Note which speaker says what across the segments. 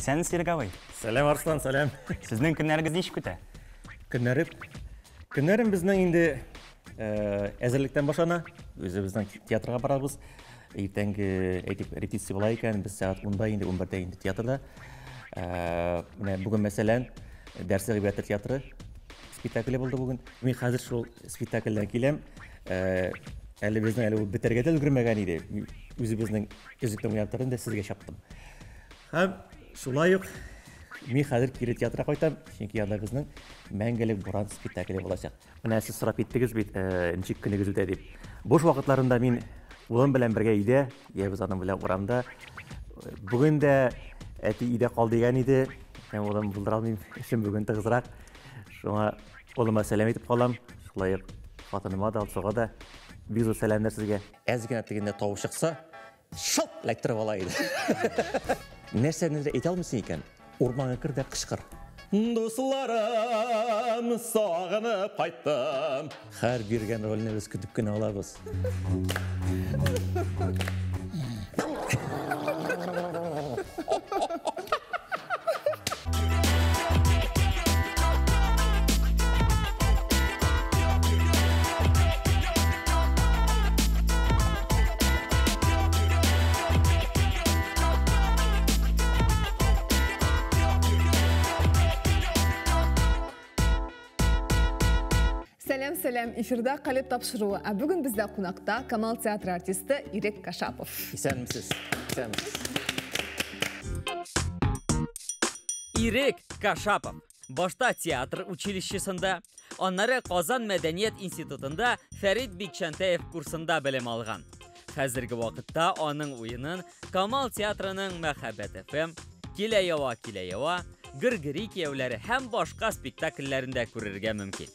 Speaker 1: Исәнмесез, Ирек абый.
Speaker 2: Сәлам, Арслан, сәлам.
Speaker 1: Сезнең көннәрегез ничек үтә?
Speaker 2: Көннәрем, көннәрем безнең инде әзерлектән башлана. Үзебезнең театрга барабыз. Иртәнге, әйтик, репетиция була икән, без сәгать 10-да инде, 11-дә инде театрда. Менә бүген, мәсәлән, Дәрсе гыйбрәте театры спектакле булды бүген. Мин хәзер шул спектакльдән киләм. Әле безнең әле ул бетәргә дә өлгермәгән иде. Үзебезнең өзекне уйнап тордым да сезгә чаптым. Һәм шулай ук мин хәзер кире театрга кайтам, чөнки анда безнең Мәңгелек буран спектакле булачак. Менә сез сорап киттегез бит, ничек көнегез үтә дип. Буш вакытларында мин улым белән бергә өйдә, я без аның белән урамда. Бүген дә әти өйдә кал дигән иде. Мен улым булдыра алмыйм, эшем бүген тыгызрак. Шуңа улыма сәлам әйтеп калам. Шулай ук хатыныма да, Алсуга да бик зур сәламнәр сезгә. Әз генә тегендә тавыш чыкса, шылт эләктереп ала иде. Нәрсәнедер әйтә алмыйсың икән, урманга кер дә кычкыр. Дусларым, сагынып кайттым. Хәр биргән рольне без көтеп кенә алабыз.
Speaker 3: Сәлам, сәлам! Эфирда Калеб тапшыруы. Ә бүген бездә кунакта Камал театры артисты Ирек Кашапов.
Speaker 2: Исәнмесез. Исәнмесез.
Speaker 4: Ирек Кашапов. Башта театр училищесында, аннары Казан мәдәният институтында Фәрит Бикчәнтәев курсында белем алган. Хәзерге вакытта аның уенын Камал театрының Мәхәббәт ФМ, Килә ява, килә ява, Гөргери кияүләре һәм башка спектакльләрендә күрергә мөмкин.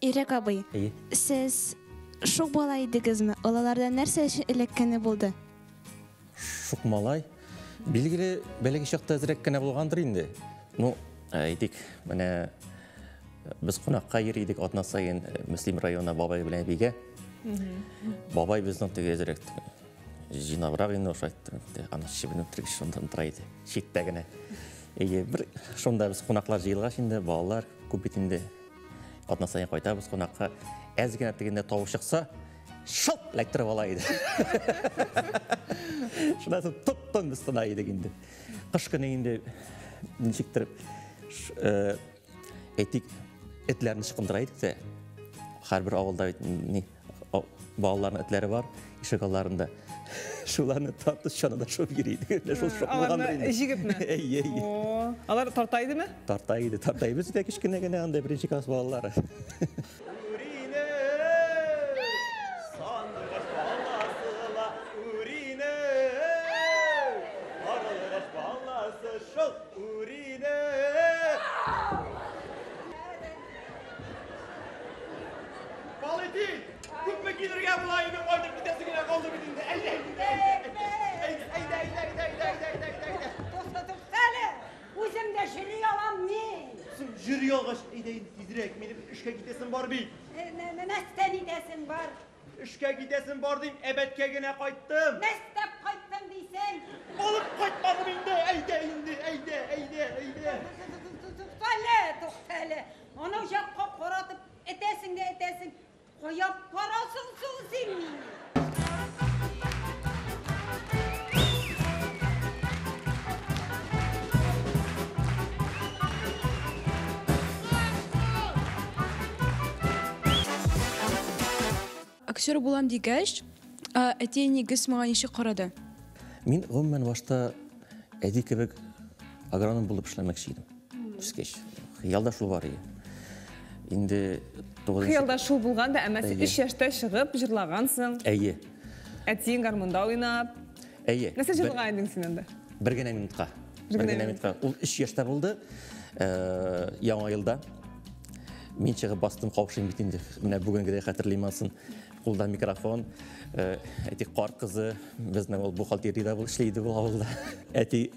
Speaker 5: Ирек абый,
Speaker 2: Әйе.
Speaker 5: сез шук бала идегезме? Олылардан нәрсә өчен эләккәне булды?
Speaker 2: Шук малай. Билгеле, бәләкәй чакта әзрәк кенә булгандыр инде. Ну, әйтик, менә без кунакка йөри идек атна саен Мөслим районына бабай белән әбигә. Бабай безнең теге әзрәк җыйнабрак инде ошайтты. Аны чебен үтергеч шунда тора иде. Читтә генә. Әйе, бер шунда без кунаклар җыелгач инде, балалар күп бит инде. Атна саен кайтабыз кунакка. Әз генә тегендә тавыш чыкса, шылт эләктереп ала иде. Шуннан соң топ-тын без тына идек инде. Кыш көне инде ничектер әйтик, этләрне чукындыра идек тә. Һәрбер авылда бит ни балаларның этләре бар, ишек алларында. Шуларны тартып чанада шуып йөри идек. Менә шул шуклыгандыр инде.
Speaker 3: Җигепме?
Speaker 2: Әйе, әйе.
Speaker 3: О, алар тарта идеме?
Speaker 2: Тарта иде, тарта иде. Без дә кечкенә генә анда беренче класс балалары.
Speaker 6: Күпме килергә була инде, кайтып китәсе генә калды бит инде. Әйдә, әйдә, әйдә, әйдә, әйдә, әйдә, әйдә, әйдә, әйдә, әйдә.
Speaker 7: Тукта, тукта әле! Үзем дә йөри алам мин.
Speaker 6: Соң йөри алгач, әйдә инде тизрәк, минем эшкә китәсем бар бит.
Speaker 7: Нәрсә нитәсең бар?
Speaker 6: Эшкә китәсем бар дим, әбәткә генә кайттым.
Speaker 7: Нәрсәп кайттың дисең?
Speaker 6: Алып кайтмадым инде, әйдә инде, әйдә, әйдә, әйдә.
Speaker 7: Тукта әле, тукта әле. Анау якка каратып этәсең дә этәсең. Кая барасың соң син мине?
Speaker 5: Актер булам дигәч, әти-әнигез моңа ничек карады?
Speaker 2: Мин гомумән башта әти кебек агроном булып эшләмәкче идем. Үскәч, хыялда шул бар иде. Инде тугызынчы
Speaker 3: Хыялда шул булган да, әмма син
Speaker 2: Әйе.
Speaker 3: 3 яшьтә чыгып җырлагансың.
Speaker 2: Әйе.
Speaker 3: Әтиең гармунда уйнап.
Speaker 2: Әйе.
Speaker 3: Нәрсә җырлаган идең син анда?
Speaker 2: Бер генә минутка.
Speaker 3: Бер
Speaker 2: Бер
Speaker 3: генә
Speaker 2: генә минутка. Ул 3 яшьтә булды. Яңа елда. Мин чыгып бастым, каушыйм бит инде. Менә бүгенгедәй хәтерлим асын. Кулда микрофон. Әти кар кызы, безнең ул бухгалтериядә бул эшли иде бу авылда. Әти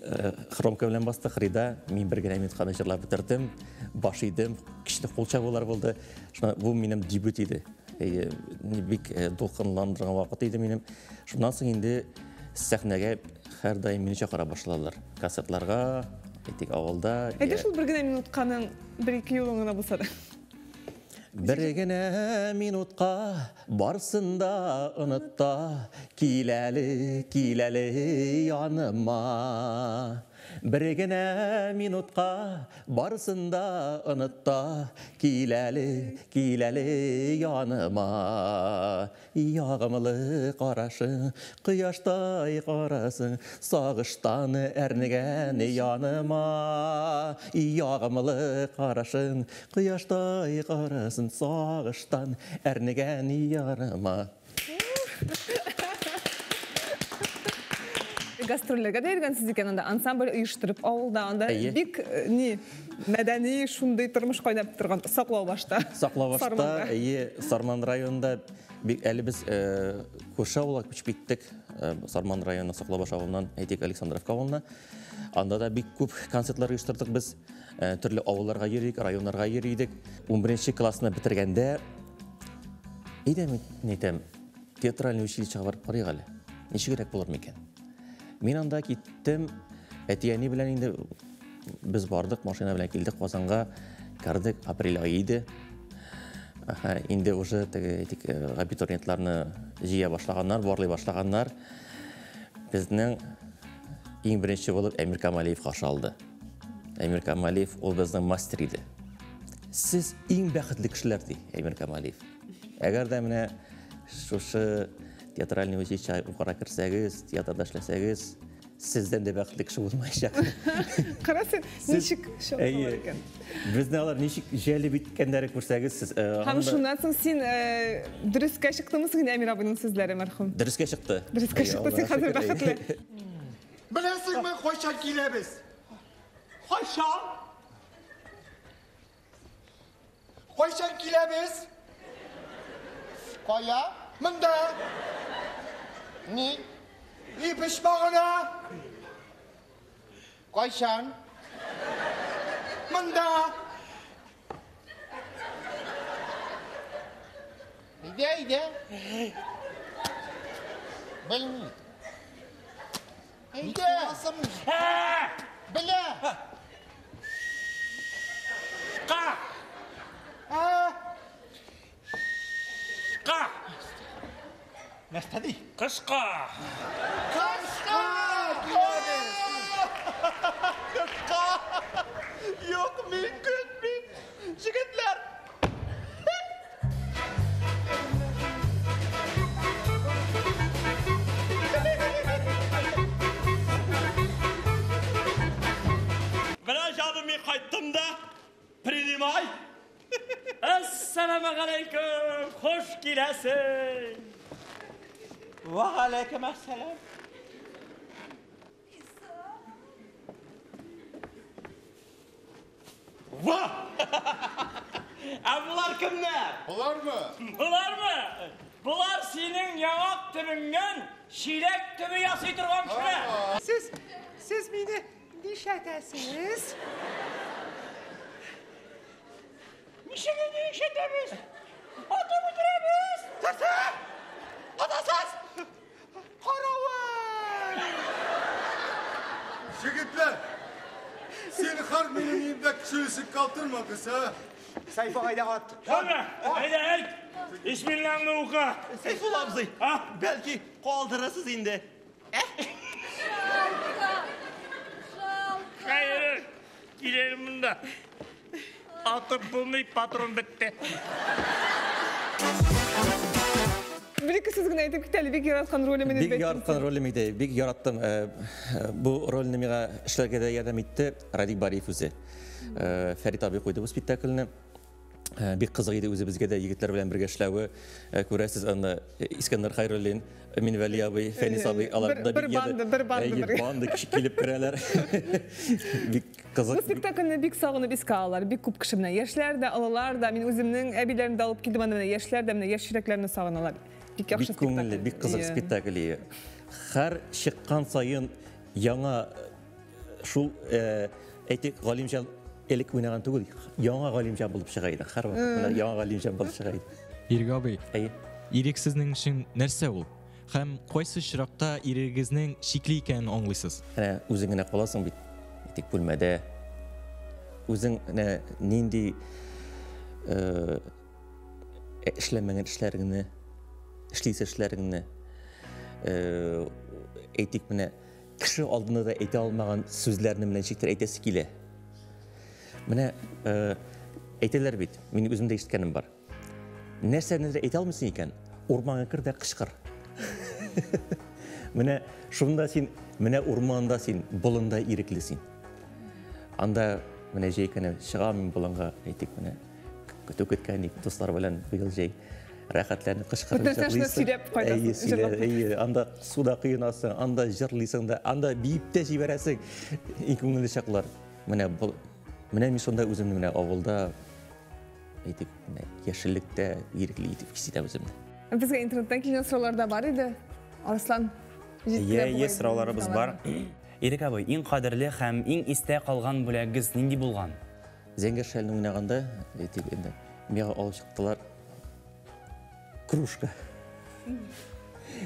Speaker 2: хромка белән басты, хрида. Мин бер генә минутка җырлап бетердем. Баш идем, көчле кул чабулар булды. Шуна бу минем дебют иде. Бик дулкынландырган вакыт иде минем. Шуннан соң инде сәхнәгә һәрдаим мине чакыра башладылар. Концертларга, әйтик, авылда.
Speaker 3: Әйдә шул бер генә минутканың бер-ике юлын гына булса да.
Speaker 2: Бер генә минутка барсын да онытта, кил әле, кил әле яныма. Бер генә минутка барсын да онытта, кил әле, кил әле яныма. Ягымлы карашың, кояштай карасың, сагыштан әрнегән яныма. Ягымлы карашың, кояштай карасың, сагыштан әрнегән яныма.
Speaker 3: Гастрольләргә дә йөргәнсез икән анда, ансамбль оештырып авылда, анда бик ни мәдәни шундый тормыш кайнап торган Саклаубашта.
Speaker 2: Саклаубашта, әйе, Сарман районында бик әле без күрше авылга күчеп киттек. Сарман районы Саклаубаш авылыннан, әйтик, Александровка авылына. Анда да бик күп концертлар оештырдык без. Төрле авылларга йөрик, районнарга йөри идек. 11 классны бетергәндә, әйдә, мин әйтәм, театральный училищега барып карыйк әле. Ничегрәк булыр микән? Мин анда киттем, әти-әни белән инде без бардык, машина белән килдек Казанга, кердек, апрель ае иде. Инде уже теге, әйтик, абитуриентларны җыя башлаганнар, барлый башлаганнар. Безнең иң беренче булып Әмир Камалиев каршы алды. Әмир Камалиев ул безнең мастер иде. Сез иң бәхетле кешеләр, ди Әмир Камалиев. Әгәр дә менә шушы театральный училище укырга керсәгез, театрда эшләсәгез, сездән дә бәхетле кеше булмаячак.
Speaker 3: Кара син, ничек чыгып икән.
Speaker 2: Безне алар ничек җәлеп иткәннәре күрсәгез, сез,
Speaker 3: Һәм шуннан соң син дөрескә чыктымы соң инде Әмир абыйның сүзләре, мәрхүм?
Speaker 2: Дөрескә чыкты.
Speaker 3: Дөрескә чыкты, син хәзер бәхетле.
Speaker 6: Беләсеңме, кайчан киләбез? Кайчан? Кайчан киләбез? Кая? Монда. Ни? И почмагына. Кайчан? Монда. Әйдә, әйдә. Белми. Әйдә. Белә.
Speaker 8: Ка. Ка.
Speaker 6: Нәрсә ди?
Speaker 8: Кышка.
Speaker 6: Кышка! Кышка! Юк, мин көтмим. Җегетләр!
Speaker 8: Менә җаным, мин кайттым да. Принимай.
Speaker 4: Әссәламу алейкум, хуш киләсең.
Speaker 6: Ва алейкум ассалам.
Speaker 8: Ва! Ә булар кемнәр?
Speaker 9: Булармы?
Speaker 4: Булармы? Булар синең яңак төбеңнән чиләк төбе ясый торган кешеләр.
Speaker 6: Сез мине нишләтәсез?
Speaker 8: Ничек инде нишләтәбез? Атып үтерәбез!
Speaker 6: Нәрсә? Атасыз! Каравыл!
Speaker 9: Җегетләр, зинһар минем өемдә кеше үсеп калтырмагыз, а?
Speaker 6: Сайфа, әйдә ат.
Speaker 8: Әйдә, әйдә, әйт! Бисмиллаңны укы.
Speaker 6: Сәйфулла абзый, бәлки калдырасыз инде.
Speaker 8: Хәер, киләле монда. Атып булмый, патрон бетте.
Speaker 3: Бер-ике сүз генә әйтеп кит әле, бик яраткан ролем иде.
Speaker 2: Бик яраткан ролем иде, бик яраттым. Бу рольне миңа эшләргә дә ярдәм итте Радик Бариев үзе. Фәрит абый куйды бу спектакльне. Бик кызык иде үзебезгә дә егетләр белән бергә эшләве. Күрәсез, аны Искәндәр Хайруллин, Минвәли абый, Фәнис абый, алар да
Speaker 3: бер банда, бер банда бергә.
Speaker 2: Банда кеше килеп керәләр. Бик кызык.
Speaker 3: Бу спектакльне бик сагынып искә алалар, бик күп кеше менә. Яшьләр дә, олылар да, мин үземнең әбиләремне дә алып килдем анда менә, яшьләр дә менә яшь йөрәкләрне сагыналар. Бик яхшы
Speaker 2: Бик күңелле,
Speaker 3: спектакль.
Speaker 2: бик кызык спектакль. Һәр чыккан саен яңа шул, әйтик, Галимҗан элек уйнаган түгел, яңа Галимҗан булып чыга иде. Һәр вакыт менә яңа Галимҗан булып чыга иде.
Speaker 10: Ирек абый.
Speaker 2: Әйе.
Speaker 10: Ирек сезнең өчен нәрсә ул? Һәм кайсы очракта ирегегезнең чикле икәнен аңлыйсыз?
Speaker 2: Менә үзең генә каласың бит, әйтик, бүлмәдә. Үзең менә нинди эшләмәгән эшләреңне, эшлисе эшләреңне, әйтик, менә кеше алдында да әйтә алмаган сүзләрне менә ничектер әйтәсе килә. Менә әйтәләр бит, мин үзем дә ишеткәнем бар. Нәрсәнедер әйтә алмыйсың икән, урманга кер дә кычкыр. Менә шунда син, менә урманда син, болында ирекле син. Анда менә җәй көне чыгам мин болынга, әйтик, менә көтү көткән идек дуслар белән быел җәй. Рәхәтләнеп кычкырып
Speaker 3: Бөтен нәрсәне
Speaker 2: җырлыйсың.
Speaker 3: сөйләп кайтасың,
Speaker 2: Әйе, сөйләп,
Speaker 3: җырлап.
Speaker 2: әйе, анда суда коенасың, анда җырлыйсың да, анда биеп тә җибәрәсең. Иң күңелле чаклар. Менә бу, менә мин шунда үземне менә авылда, әйтик, менә яшеллектә ирекле итеп хис итәм үземне.
Speaker 3: Безгә интернеттан килгән сораулар да бар иде. Арслан, җиткерә
Speaker 1: Е,
Speaker 3: бугай
Speaker 1: сорауларыбыз бар. Ирек абый, иң кадерле һәм иң истә калган бүләгегез нинди булган?
Speaker 2: Зәңгәр шәлне уйнаганда, әйтик, инде миңа алып чыктылар кружка.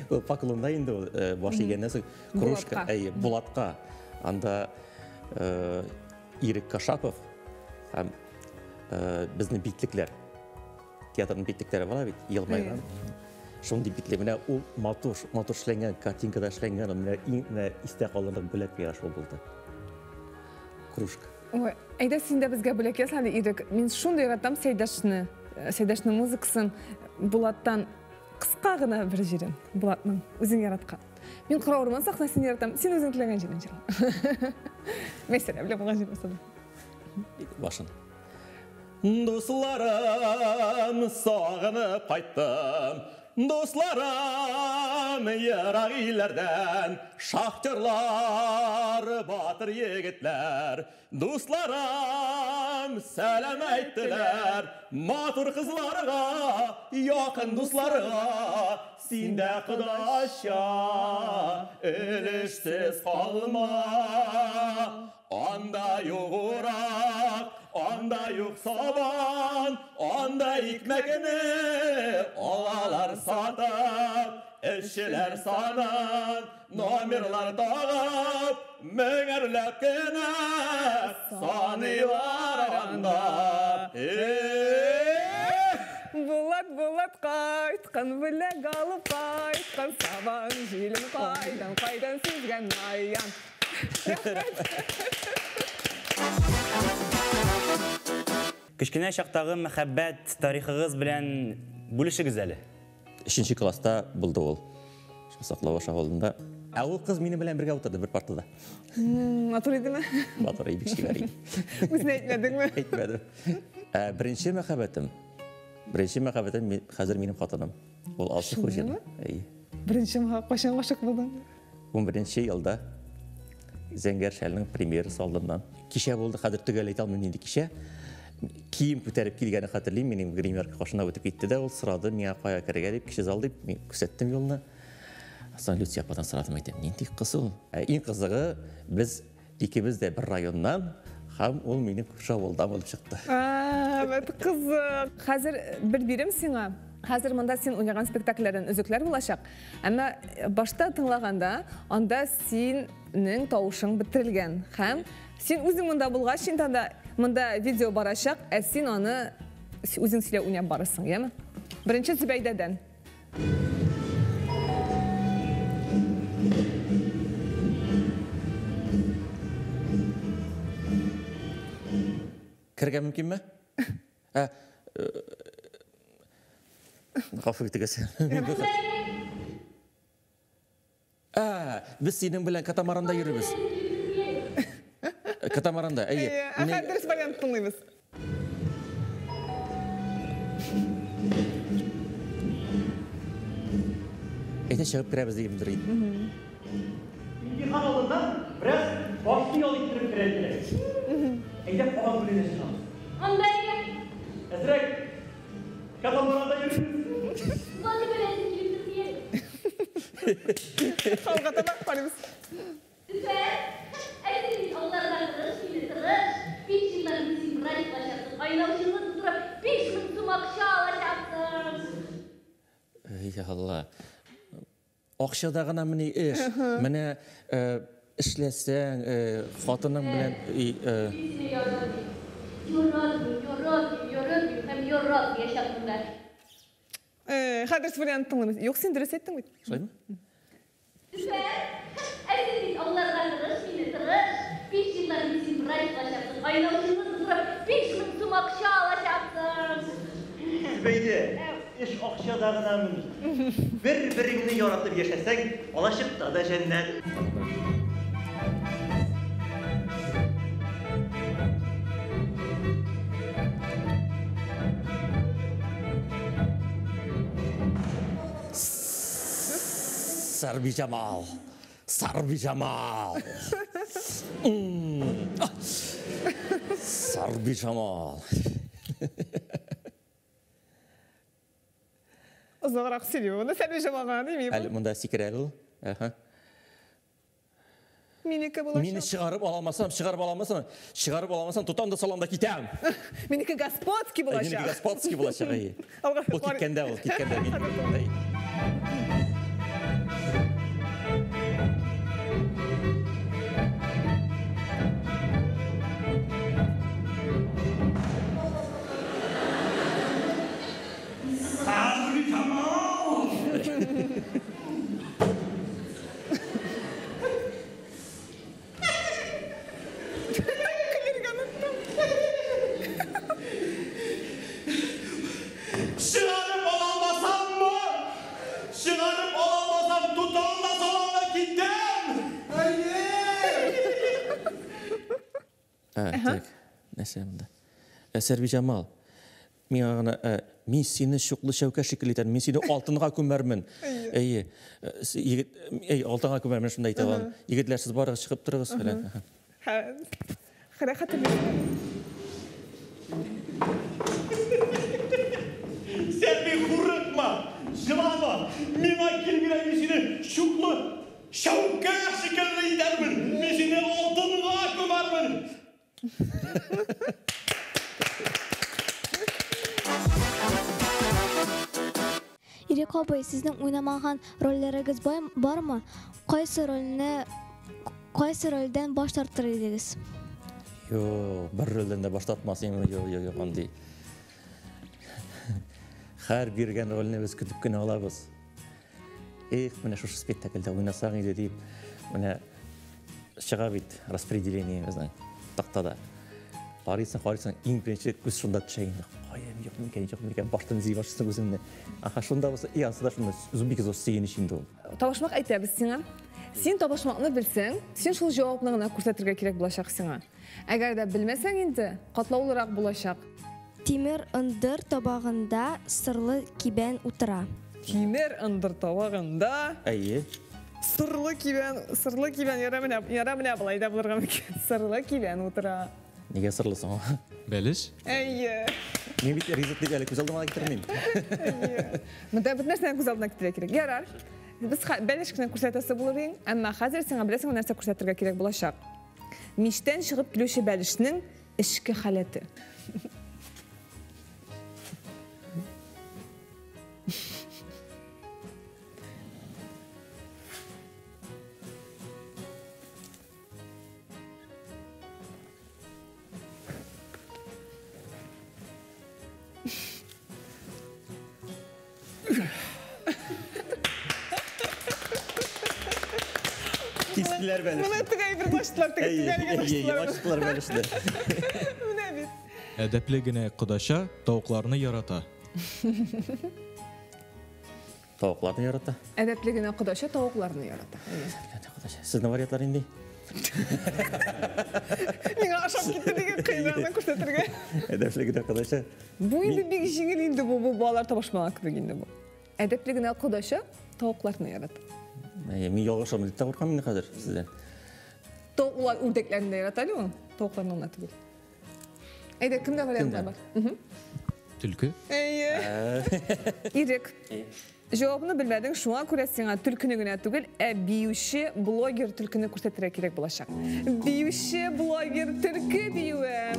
Speaker 2: Ул поклонда инде ул, баш игәннән соң кружка,
Speaker 3: Булатка.
Speaker 2: әйе, Булатка. Анда Ирек Кашапов һәм безнең битлекләр. Театрның битлекләре бар бит, елмайган. Шундый битлек, менә ул матур, матур эшләнгән, картинкада эшләнгән, менә иң менә истә калырлык бүләк миңа шул булды. Кружка.
Speaker 3: Ой, әйдә син дә безгә бүләк яса әле, Ирек. Мин шундый яратам Сәйдәшне, Сәйдәшнең музыкасын, Булаттан кыска гына бер җирен, Булатның үзең яраткан. Мин Кара урман сәхнәсен яратам, син үзең теләгән җирен җырла. Мәсәлән, беләм булган җир булса да.
Speaker 2: Башын. Дусларым, сагынып кайттым. Дусларым, ерак илләрдән, шахтерлар, батыр егетләр. Дусларым, сәлам әйттеләр, матур кызларга, якын дусларга, син дә кодача, өлешсез калма. Анда юк урак, анда юк сабан, анда икмәгене алалар сатып, эшчеләр санын, номерлар тагып, меңәрләп кенә саныйлар анда. Эх!
Speaker 3: Булат, Булат кайткан, бүләк алып кайткан, сабан җилен кайдан, кайдан сизгән маян.
Speaker 1: Кечкенә чактагы мәхәббәт тарихыгыз белән бүлешегез әле.
Speaker 2: Өченче класста булды ул. Саклавыш авылында. Ә ул кыз минем белән бергә утырды бер партада.
Speaker 3: Матур идеме?
Speaker 2: Матур, бик чибәр иде.
Speaker 3: Үзенә әйтмәдеңме?
Speaker 2: Әйтмәдем. Ә беренче мәхәббәтем, беренче мәхәббәтем хәзер минем хатыным. Ул Алсу
Speaker 3: Шундыймы?
Speaker 2: Хуҗина. Әйе.
Speaker 3: Беренче мәхәббәт кайчан гашык булдың?
Speaker 2: 11 елда Зәңгәр шәлнең премьерасы алдыннан. Кичә булды, хәзер төгәл әйтә алмыйм нинди кичә. Кием күтәреп килгәнен хәтерлим, минем гримерка каршына үтеп китте дә, ул сорады, миңа кая керергә дип, кече зал дип, мин күрсәттем юлны. Соң Люция ападан сорадым, әйтәм, нинди кыз ул? Ә иң кызыгы, без икебез дә бер районнан, һәм ул минем күрше авылдан булып чыкты.
Speaker 3: Бәт кызык. Хәзер бер бирем сиңа. Хәзер монда син уйнаган спектакльләрдән өзекләр булачак. Әмма башта тыңлаганда, анда синең тавышың бетерелгән. Һәм син үзең монда булгач, инде анда монда видео барачак, ә син аны үзең сөйләп уйнап барырсың, яме? Беренче Зөбәйдәдән.
Speaker 2: Керергә мөмкинме? Ә, гафу итегез. Ә, без синең белән катамаранда йөрибез. Катамаранда, әйе.
Speaker 3: Әйе, ә хәзер дөрес вариант тыңлыйбыз.
Speaker 2: Әйдә чыгып керәбез дигәндер инде.
Speaker 6: Имтихан алдыннан бераз башны ял иттереп керә кирәк. Әйдә кабан күленә чыгабыз.
Speaker 11: Анда икән.
Speaker 6: Әзрәк катамаранда йөрибез.
Speaker 11: Владимир белән килеп төшәр.
Speaker 3: Алга таба карыйбыз.
Speaker 11: Зөфәр, әйдә син аллардан тырыш, мине тырыш. 5 елдан син врач булачаксың. Айнаучыңны тутырып, 5000 сум акча алачаксың.
Speaker 2: Алла. Акчада гына мени эш. Менә эшләсәң, хатының белән
Speaker 11: Яратмыйм, яратмыйм, яратмыйм һәм яратмаячакмын да.
Speaker 3: Хәзер вариант тыңлыйбыз. Юк, син дөрес әйттең бит.
Speaker 2: Шулаймы?
Speaker 11: Зөфәр, ә син бит аңларга тырыш мине, тырыш. 5 елдан мин син врач булачаксың. Аена үзеңне тутырып 5000 сум акча алачаксың.
Speaker 6: Зөбәйдә, эш акчада гына мени. Бер-береңне яратып яшәсәң, алачыкта да җәннәт.
Speaker 2: Сәрбиҗамал! Сәрбиҗамал! Сәрбиҗамал!
Speaker 3: Озаграк сөйли моны Сәрбиҗамалга, дими.
Speaker 2: Әле монда сикерә әле ул. Әһә.
Speaker 3: Минеке булачак.
Speaker 2: Мине чыгарып ала алмасам, чыгарып ала алмасам, чыгарып ала алмасам, тотам да салам да китәм.
Speaker 3: Минеке господский булачак.
Speaker 2: Минеке господский булачак, әйе. Ул киткәндә, ул киткәндә мин.
Speaker 6: Чыгарып ала алмасаммы? Чыгарып ала алмасам, тотам да салам да китәм!
Speaker 2: Так, нәрсә монда? Сәрбиҗамал, миңа гына, мин сине чуклы чәүкә шикелле итәрмен, мин сине алтынга күмәрмен. Әйе, егет, әй, алтынга күмәрмен, шунда әйтә алам. Егетләр, сез барыгыз чыгып торыгыз, фәлән.
Speaker 6: Сәрби, курыкма, җылама, миңа кил генә, мин сине чуклы чәүкә шикелле итәрмен, мин сине алтынга күмәрмен.
Speaker 5: Ирек абый, сезнең уйнамаган рольләрегез бармы? Кайсы рольне, кайсы рольдән баш тартыр идегез?
Speaker 2: Юк, бер рольдән дә баш тартмас идем. Юк, юк, юк, андый. Һәр биргән рольне без көтеп кенә алабыз. Эх, менә шушы спектакльдә уйнасаң иде дип, менә чыга бит распределение безнең тактада. Карыйсың, карыйсың, иң беренче күз шунда төшә инде. Кая, юк микән, юк микән, баштан эзли башлыйсың үзеңне. Аха, шунда булса, и ансы да шунда, бик зур сөенеч инде ул.
Speaker 3: Табышмак әйтәбез сиңа. Син табышмакны белсәң, син шул җавапны гына күрсәтергә кирәк булачак сиңа. Әгәр дә белмәсәң инде, катлаулырак булачак.
Speaker 5: Тимер ындыр табагында сырлы кибән утыра.
Speaker 3: Тимер ындыр табагында
Speaker 2: Әйе.
Speaker 3: Сырлы кибән, сырлы кибән, яра менә, яра менә болай да булырга мөмкин. Сырлы кибән утыра.
Speaker 2: Нигә сырлы соң?
Speaker 10: Бәлеш?
Speaker 3: Әйе.
Speaker 2: Мин бит ризык дип әле күз алдыма китермим.
Speaker 3: Әйе. Монда бит нәрсәне күз алдына китерергә кирәк. Ярар. Без бәлеш кенә күрсәтәсе булыр идең, әмма хәзер сиңа беләсеңме нәрсә күрсәтергә кирәк булачак? Мичтән чыгып килүче бәлешнең эчке халәте.
Speaker 2: Кистеләр бәлешне.
Speaker 3: Моны тегәй бер баштылар, теге төгәл генә баштылар.
Speaker 2: Баштылар бәлешне.
Speaker 3: Менә бит.
Speaker 10: Әдәпле генә кодача тавыкларны ярата.
Speaker 2: Тавыкларны ярата.
Speaker 3: Әдәпле генә кодача тавыкларны ярата.
Speaker 2: Сезнең вариантлар нинди?
Speaker 3: Миңа ашап китте дигән кыйнаны күрсәтергә.
Speaker 2: Әдәпле генә кодача.
Speaker 3: Бу инде бик җиңел инде бу, бу балалар табышмаган кебек инде бу. Әдәпле генә кодача тавыкларны ярата.
Speaker 2: Мин ялгышам дип тә куркам инде хәзер сездән.
Speaker 3: Тавыклар үрдәкләрне дә ярата әле ул. Тавыкларны гына түгел. Әйдә, кемдә вариантлар бар?
Speaker 10: Түлке?
Speaker 3: Әйе. Ирек. Җавапны белмәдең, шуңа күрә сиңа түлкене генә түгел, ә биюче блогер түлкене күрсәтергә кирәк булачак. Биюче блогер түлке биюе.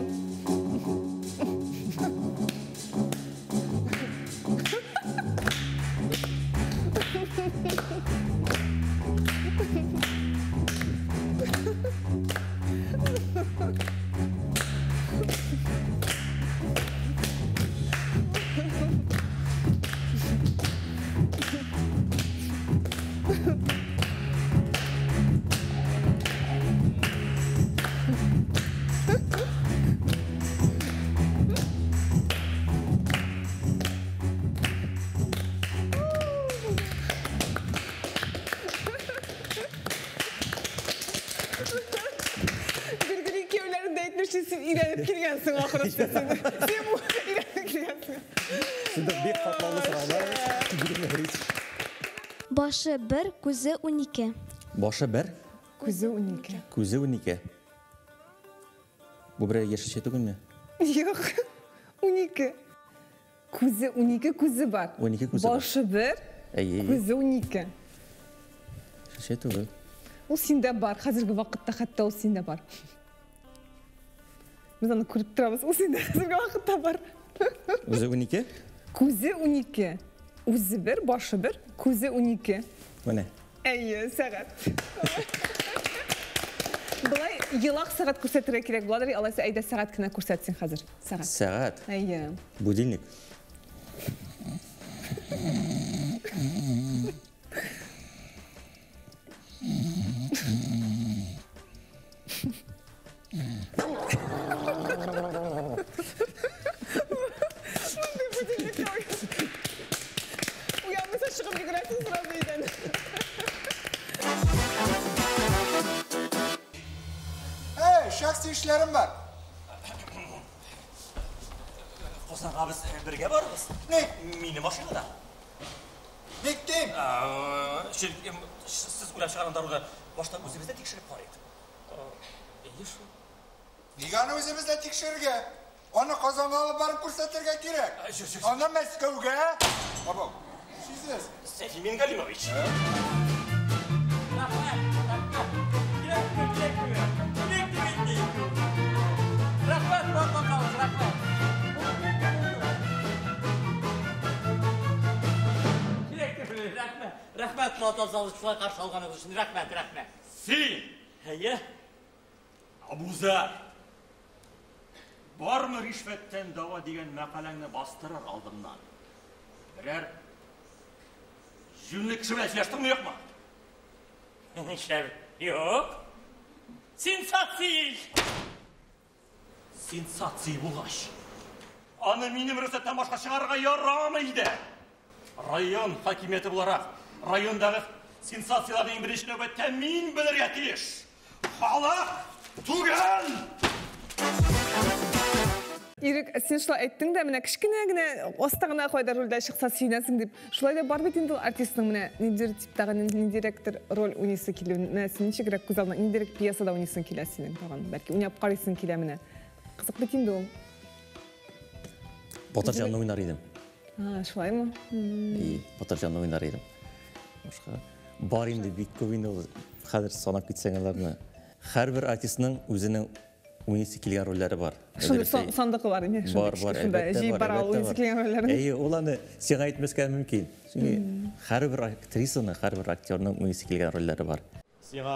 Speaker 3: Син өйрәнеп килгәнсең ахрысы син. Син бу өйрәнеп килгәнсең.
Speaker 2: Шунда бик катлаулы сораулар.
Speaker 5: Башы бер, күзе 12.
Speaker 2: Башы бер,
Speaker 3: Күзе 12.
Speaker 2: күзе 12. Бу берәр яшелчә түгелме?
Speaker 3: Юк. 12. Күзе 12 күзе бар.
Speaker 2: 12 күзе бар.
Speaker 3: Башы бер,
Speaker 2: Әйе.
Speaker 3: күзе 12.
Speaker 2: Яшелчә түгел.
Speaker 3: Ул синдә бар. Хәзерге вакытта хәтта ул синдә бар. Без аны күреп торабыз. Ул синдә хәзерге вакытта бар.
Speaker 2: Үзе 12?
Speaker 3: Күзе 12. Үзе бер, башы бер, күзе 12.
Speaker 2: Менә.
Speaker 3: Әйе, сәгать. Былай елак сәгать күрсәтергә кирәк буладыр, алайса әйдә сәгать кенә күрсәтсен хәзер. Сәгать.
Speaker 2: Сәгать.
Speaker 3: Әйе.
Speaker 2: Будильник.
Speaker 3: Мондый будильник юк. Уянмыйсың, чыгып йөгерәсең сразу өйдән.
Speaker 9: Эй, шәхси эшләрем бар.
Speaker 6: Казанга без бергә барабыз.
Speaker 9: Ни?
Speaker 6: Минем машинада.
Speaker 9: Ник дим?
Speaker 6: Чөнки сез уйлап чыгарган даруны башта үзебездә тикшереп карыйк. Әйе шул.
Speaker 9: Нигә аны үзебездә тикшерергә? Аны Казанга алып барып күрсәтергә кирәк. Аны Мәскәүгә. Бабам, нишлисез?
Speaker 6: Сәфи Мингалимович. Рәхмәт, Мортазалыч, рәхмәт. Рәхмәт, рәхмәт, Мортазалыч, шулай каршы алганыгыз өчен. Рәхмәт, рәхмәт. Син, әйе, Абузар, бармы ришвәттән дава дигән мәкаләңне бастырыр алдымнан? Берәр җүнле кеше белән сөйләштеңме, юкмы? Нишләп? Юк. Сенсация! Сенсация булгач, аны минем рөхсәттән башка чыгарырга ярамый иде. Район хакимияте буларак, райондагы сенсацияләрне иң беренче нәүбәттә мин белергә тиеш. Халык түгел!
Speaker 3: Ирек, син шулай әйттең дә, менә кечкенә генә аста гына кайда рольдә чыкса сөенәсең дип. Шулай да бар бит инде ул артистның менә ниндидер типтагы, ниндирәктер роль уйныйсы килү. Менә син ничегрәк күз алдыңа, ниндирәк пьесада уйныйсың килә синең тагын? Бәлки уйнап карыйсың килә менә. Кызык бит инде ул.
Speaker 2: Батырҗанны уйнар идем.
Speaker 3: А, шулаймы?
Speaker 2: И, Батырҗанны уйнар идем. Башка бар инде бик күп инде ул. Хәзер санап китсәң аларны. Һәрбер артистның үзенең уйныйсы килгән рольләре бар.
Speaker 3: Шундый сандыгы бар инде.
Speaker 2: Бар, бар,
Speaker 3: Шунда
Speaker 2: әлбәттә
Speaker 3: җыеп
Speaker 2: бар,
Speaker 3: бара ул
Speaker 2: әлбәттә
Speaker 3: уйныйсы
Speaker 2: бар.
Speaker 3: килгән рольләрен.
Speaker 2: Әйе, ул аны сиңа әйтмәскә мөмкин. Чөнки һәрбер актрисаның, һәрбер актерның уйныйсы килгән рольләре бар.
Speaker 6: Сиңа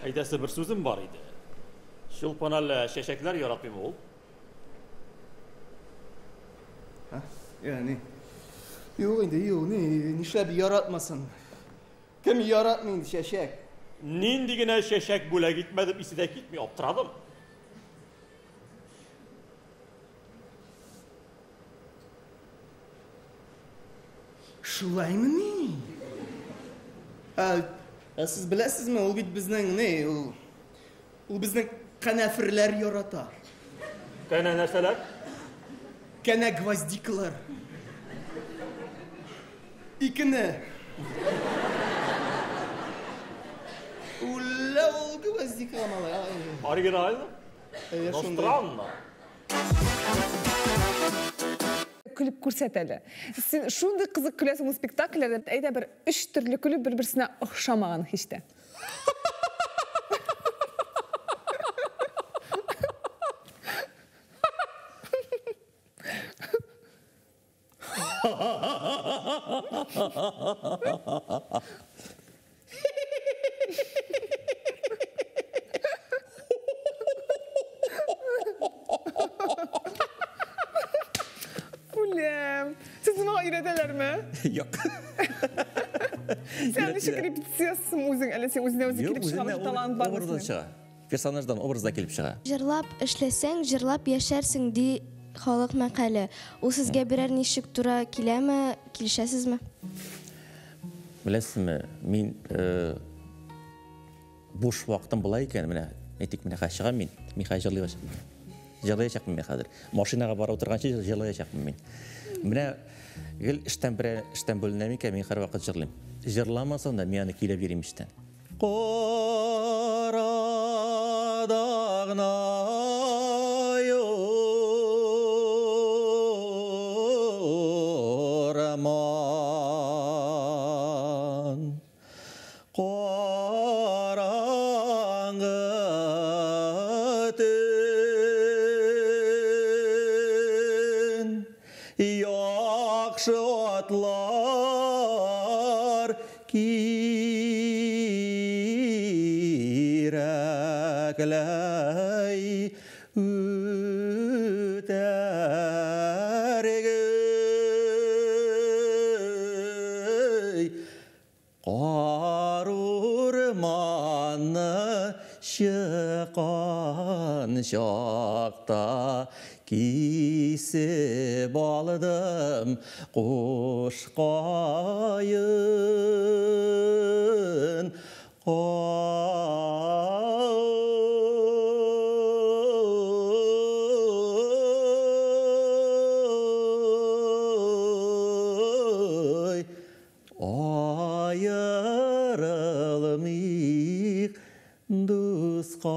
Speaker 6: әйтәсе бер сүзем бар иде. Чулпан әллә чәчәкләр яратмыймы ул?
Speaker 12: Ягъни, юк инде, юк, ни, нишләп яратмасын? Кем яратмый инде чәчәк?
Speaker 6: Нинди генә чәчәк бүләк итмәдем, исе дә китми, аптырадым.
Speaker 12: Шулаймыни? Ә сез беләсезме, ул бит безнең, ни, ул безнең канәферләр ярата.
Speaker 6: Кәнә нәрсәләр?
Speaker 12: Кәнә гвоздикалар. Икене. Үлә ул гвоздика малай.
Speaker 6: Оригинально.
Speaker 12: Әйе,
Speaker 6: Но
Speaker 12: шундый.
Speaker 6: странно.
Speaker 3: Көлеп күрсәт әле. Син шундый кызык көләсең ул спектакльләрдә. Әйдә бер өч төрле көлеп бер-берсенә охшамаган һич тә. Үләм. Сезне моңа өйрәтәләрме?
Speaker 2: Юк.
Speaker 3: Син ничек репетициясең үзең, әллә син үзенә үзе килеп чыга, талант бармы?
Speaker 2: Образдан чыга. Персонаждан образда килеп чыга.
Speaker 5: Җырлап эшләсәң, җырлап яшәрсең, ди халык мәкале. Ул сезгә берәр ничек тура киләме, килешәсезме?
Speaker 2: Беләсезме, мин э, буш вакытым була икән, менә әйтик, менә хәзер чыгам мин, мин хәзер җырлыячакмын. Җырлаячакмын мин хәзер. Машинага барып утырганчы җырлаячакмын мин. Менә гел эштән берәр эштән бүленәм икән, мин һәрвакыт җырлыйм. Җырламасам да, мин аны көйләп йөрим эштән. Карадагнай урман, Караңгы төн, Яхшы атлар кирәкләй үтәргәй. Кар урманны чыккан чакта кисеп алдым куш каен. Ай, аерылмыйк, дускаем.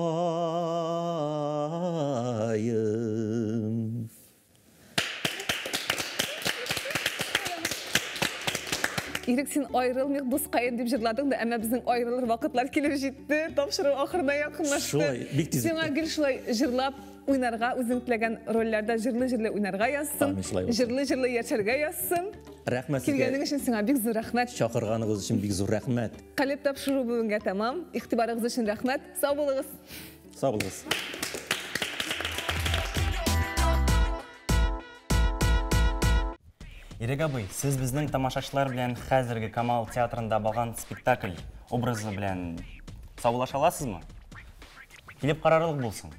Speaker 3: Ирек, син аерылмыйк, дускаем дип җырладың да, әмма безнең аерылыр вакытлар килеп җитте. Тапшыру ахырына якынлашты.
Speaker 2: Шулай, бик тиз
Speaker 3: Сиңа гел шулай җырлап уйнарга, үзең теләгән рольләрдә җырлы-җырлы уйнарга язсын.
Speaker 2: Амин, шулай булсын.
Speaker 3: Җырлы-җырлы яшәргә язсын.
Speaker 2: Рәхмәт сезгә.
Speaker 3: Килгәнең өчен сиңа бик зур рәхмәт.
Speaker 2: Чакырганыгыз өчен бик зур рәхмәт.
Speaker 3: Калеб тапшыру бүгенгә тәмам. Игътибарыгыз өчен рәхмәт. Сау булыгыз.
Speaker 2: Сау булыгыз.
Speaker 1: Ирек абый, сез безнең тамашачылар белән хәзерге Камал театрында барган спектакль образы белән саубуллаша аласызмы? Килеп карарлык булсын.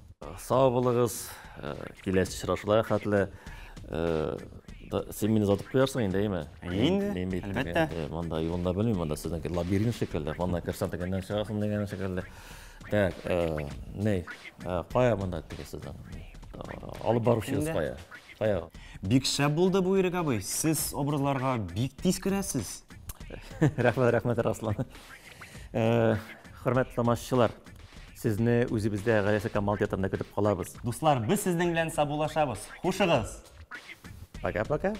Speaker 2: Сау булыгыз. Киләсе очрашуларга хәтле. Син мине озатып куярсың инде, әйме?
Speaker 1: Инде,
Speaker 2: Мин бит
Speaker 1: әлбәттә.
Speaker 2: инде Монда юлында белмим, монда сезнең лабиринт шикелле. Монда керсәң тегеннән чыгасың дигән шикелле. Так, ни, кая монда теге сезнең? Алып баручыгыз
Speaker 1: Инде.
Speaker 2: кая? Кая?
Speaker 1: Бик шәп булды бу, Ирек абый. Сез образларга бик тиз керәсез.
Speaker 2: Рәхмәт, рәхмәт, Руслан. Хөрмәтле тамашачылар, сезне үзебездә Галиәсгар Камал театрында көтеп калабыз.
Speaker 1: Дуслар, без сезнең белән саубуллашабыз. Хушыгыз.
Speaker 2: Пока-пока.